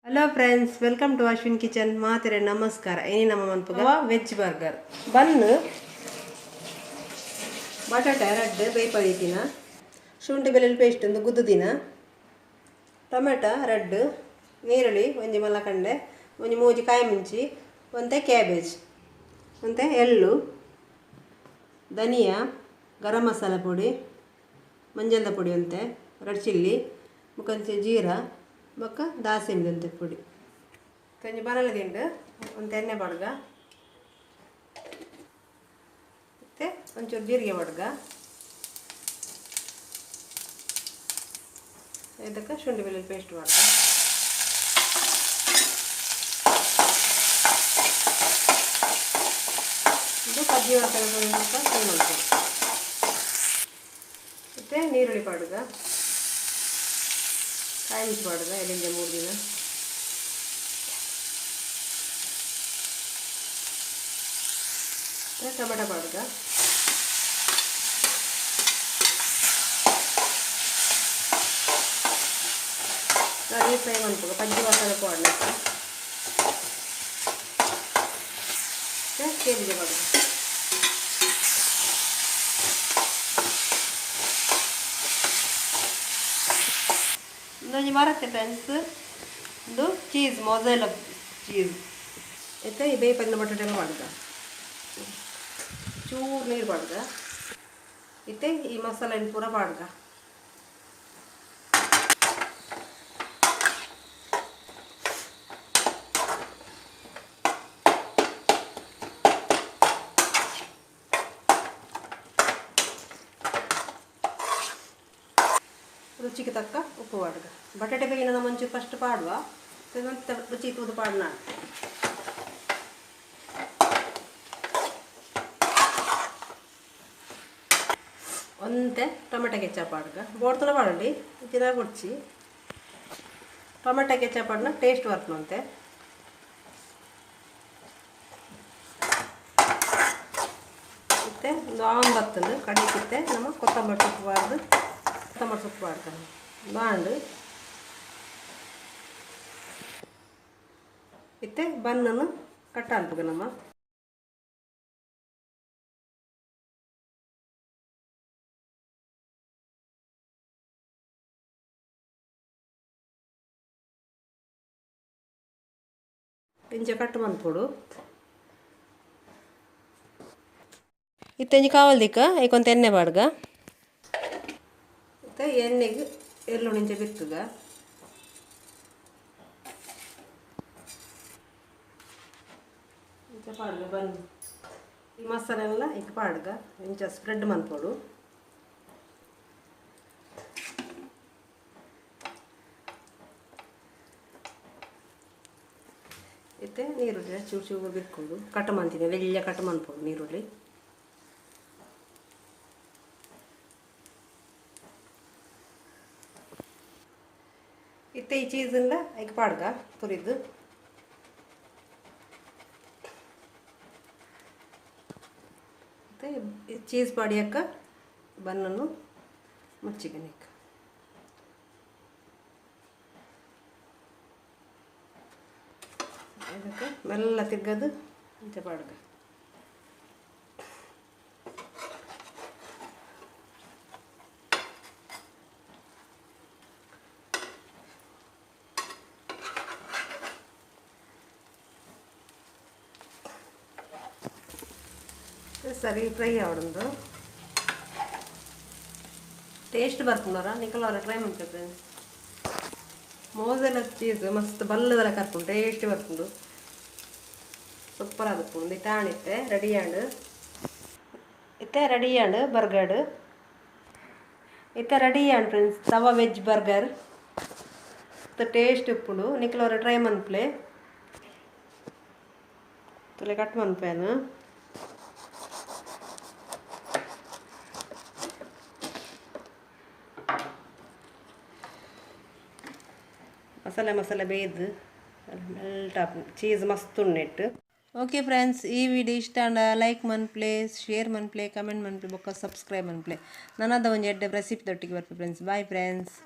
Hello friends, welcome to Ashwin Kitchen. ಮಾತೆರೆ ನಮಸ್ಕಾರ. ಇನಿ ನಮ್ಮ ಮನ್ಪುಗ ವೆಜ್ ಬರ್ಗರ್. ಬನ್, ಬಟಾಟೆ ರಡ್ಡ್ ಬೇಯ್ಪದಿತ್ತಿನ, ಶುಂಠಿ ಬೆಳ್ಳುಳ್ಳಿ ಪೇಸ್ಟ್ ಒಂದು ಗುದ್ದುದಿನ, ಟೊಮೆಟೊ ರಡ್ಡ್, ನೀರುಳ್ಳಿ ಒಂಜಿ ಮಲ್ಲಕಂಡೆ, ಒಂಜಿ ಮೂಜಿ ಕಾಯಿ ಮುಂಚಿ, ಒಂತೆ ಕ್ಯಾಬೇಜ್, ಒಂತೆ ಎಳ್ಳು, ಧನಿಯಾ, ಗರಂ ಮಸಾಲ ಪೊಡಿ, ಮಂಜಲ್ದ ಪೊಡಿ ಒಂತೆ, ರೆಡ್ ಚಿಲ್ಲಿ, ಬೊಕ ಜೀರಾ, ಬೊಕ್ಕ ದಾಸೆಂಬಿ ಒಂತೆ ಪೊಡಿ. ಒಂಜಿ ಬಾಣಲೆ ದಿಂಡು ಒಂತೆ ಎಣ್ಣೆ ಪಾಡ್ಗ, ಮತ್ತು ಒಂಚೂರು ಜೀರಿಗೆ ಪಾಡ್ಗ, ಇದಕ್ಕೆ ಶುಂಠಿ ಬೆಳ್ಳುಳ್ಳಿ ಪೇಸ್ಟ್ ಪಾಡ್ಗ. ಇದು ಕಜ್ಜಿ ಮಸಾಲೆ ಫ್ರೈ ಮಾಡ್ಕೊ. ಮತ್ತು ನೀರುಳ್ಳಿ ಪಾಡ್ಗ, ಕಾಯಿ ಮಿರ್ಚಿ ಪಾಡ್ಗ, ಎಲ್ಲಿಂದ 3 ದಿನ. ಟೊಮೆಟೊ ಪಾಡ್ಗ, ಸರಿ ಫ್ರೈ ಮನ್ಪುಗ. ಪಜ್ಜಿ ಮಸಾಲೆ ಪಾಡ್ಲಕ್ಕ ಕೇಬಿಗೆ ಪಾಡ್ಗ. ಒಂಜಿ ಮರತ್ತೆ ಫ್ರೆಂಡ್ಸ್, ಒಂದು ಚೀಸ್, ಮೊಜೆಲ್ಲ ಚೀಸ್. ಇತ್ತೆ ಈ ಬೇಯ್ಪದಿನ ಬಟಾಟೆ ಪಾಡ್ಗ, ಚೂರು ನೀರು ಪಾಡ್ಗ. ಇತ್ತೆ ಈ ಮಸಾಲೆ ಪೂರ ಪಾಡ್ಗ. ರುಚಿಗೆ ತಕ್ಕ ಉಪ್ಪು ಪಾಡ್ಗ. ಬಟಾಟೆ ಬೇಯಿನ ನಮ್ಮ ಒಂಚೂರು ಫಸ್ಟ್ ಪಾಡುವ, ಮತ್ತೆ ರುಚಿ ತೂದು ಪಾಡೋಣ. ಒಂತೆ ಟೊಮೆಟೊ ಕೆಚಪ್ ಪಾಡ್ಗ, ಬೋಡ್ತುನ ಪಾಡಂಡಿ ಇಜ್ಜಿಡ ಬೊಡ್ಚಿ. ಟೊಮೆಟೊ ಕೆಚಪ್ ಪಾಡ್ನ ಟೇಸ್ಟ್ ಬರ್ಪುನಂತೆ. ಇತ್ತೆ ಒಂದು ಆನ್ ಬತ್ತುಂಡು ಕಡಿಕಿತ್ತೆ ನಮ್ಮ ಕೊತ್ತಂಬರಿ ಸೊಪ್ಪು ಪಾಡ್ದು, ಕೊತ್ತಂಬರಿ ಸೊಪ್ಪು ಪಾಡ್ಕ ಬಾಂಡು. ಇತ್ತೆ ಬನ್ನನ್ನು ಕಟ್ ಅನ್ಪುಗ ನಮ್ಮ. ಇಂಚ ಕಟ್ ಮನ್ಪೊಡು. ಇತ್ತೆ ಒಂಜಿ ಕಾವಲ್ದಿಕ್ಕ ಐಕೊಂತ ಎಣ್ಣೆ ಪಾಡ್ಗ. ಇತ್ತೆ ಎಣ್ಣೆಗೆ ಎಳ್ಳು ಇಂಚ ಬಿತ್ತುಗ. ಇಂಚ ಪಾಡ್ಗ ಬನ್ ಈ ಮಸಾಲೆ ಎಲ್ಲ ಇಕ್ ಪಾಡ್ಗ, ಇಂಚ ಸ್ಪ್ರೆಡ್ ಮನ್ಪೊಡು. ಇತ್ತೆ ನೀರುಳ್ಳಿ ಚೂರು ಚೂರು ಬಿರ್ಕೊಂಡು ಕಟ್ ಮಾಡ್ತೀನಿ, ಬೆಳ್ಳ ಕಟ್ ಮನ್ಪೊಡು ನೀರುಳ್ಳಿ. ಇತ್ತೆ ಈ ಚೀಸನ್ನ ಐಕ್ ಪಾಡ್ಗ ತುರಿದು. ಮತ್ತು ಚೀಸ್ ಪಾಡಿಯಕ್ಕ ಬನ್ನನ್ನು ಮುಚ್ಚಿಗನಿಕ್ಕ. ಇದಕ್ಕೆ ಮೆಲ್ಲ ತಿರ್ಗದು ಇಂಚ ಪಾಡ್ಗ. ಸರಿ ಫ್ರೈ ಆವಡುಂದು ಟೇಸ್ಟ್ ಬರ್ಪುಂಡರ ನಿಕಲ್ ಟ್ರೈ ಮಾಡ್ತೇವೆ ಫ್ರೆಂಡ್ಸ್. ಮೋಜೆಲ್ಲ ಚೀಸ್ ಮಸ್ತ್ ಬಲ್ಲದೆಲ್ಲ ಕರ್ಪುಂಡು, ಟೇಸ್ಟ್ ಬರ್ಪುಂಡು, ಸೂಪರ್ ಆದಪ್ಪುಂಡು. ಇತ್ತೆ ರೆಡಿ ಆಂಡ್, ಇತ್ತೆ ರೆಡಿ ಆಂಡ್ ಬರ್ಗರ್. ಇತ್ತೆ ready and friends tawa veg burger. Taste ಉಪ್ಪುಂಡು, ನಿಕಲ್ ಟ್ರೈ ಮನ್ಪ್ಲೆ. ತುಲೆ ಕಟ್ ಮನ್ಪೇನು. ಮಸಾಲೆ ಮಸಾಲೆ ಬೇಯ್ದು ಮೆಲ್ಟ್ ಆಪುಂಡು, ಚೀಸ್ ಮಸ್ತ್ ಉಂಡು. ಓಕೆ ಫ್ರೆಂಡ್ಸ್, ಈ ವಿಡಿಯೋ ಇಷ್ಟ ಆಂಡ ಲೈಕ್ ಮನ್ಪ್ಲೆ, ಶೇರ್ ಮನ್ಪ್ಲೆ, ಕಮೆಂಟ್ ಮನ್ಪ್ಲೆ, ಬೊಕ್ಕ ಸಬ್ಸ್ಕ್ರೈಬ್ ಮನ್ಪ್ಲೆ. ನನದ ಒಂಜಿ ಎಡ್ಡೆ ರೆಸಿಪಿ ದೊಟ್ಟಿಗೆ ಬರ್ಪೆ ಫ್ರೆಂಡ್ಸ್. Bye friends.